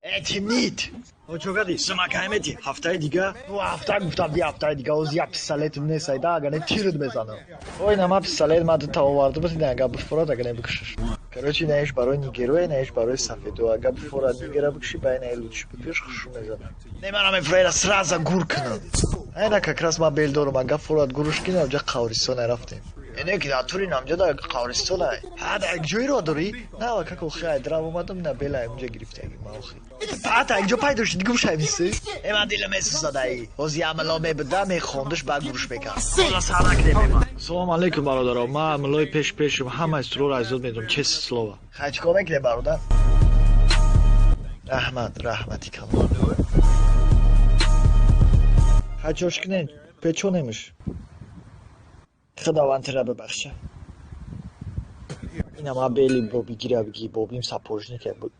Э, тимнит. Чо кардӣ? Сумакаймети. Ҳафтаи дига? Ну, ҳафта гуфтам, ди ҳафтаи дига. Оз як пистолетим нест, айда, ага не тирд мезанам. Ой, на ма пистолет ма дута оварда буд, ага бифорад, ага не бикушаш. Короче, наиш барои нигеруе, наиш барои сафеду. Ага бифорад, нигера бикуши, ба ина лучше бикуш, хушу мезанам. Не, мана мефроера сразу гур кунам. Айна как раз ма бел дорум, ага форад гуруш кинам, ҷа қавристон рафтем. Эне ки натури намҷа да қавристон ай. Ҳа, да як ҷойро дорӣ? На, ва как охи ай драв омадам, на бела ай гирифтаги ма охи. Пата як ҷо пайдо шуд, гум шависи. Э, ман дилам месӯзад ай. Ҳози амало мебуда, мехондаш, ба гуруш мекард. Ҳола сар накунем ма. Салом алейкум, бародаро. Ма милои пеш пешум ҳамаи суруро аз ёд медонам, честное слово. Хай, чикор мекунем, бародар? Раҳмат, раҳмати калон. Хай, чош кунем, печонемш. Худованд тира бибахша. Ина ма бели бобигира биги, бобим сапожник буд.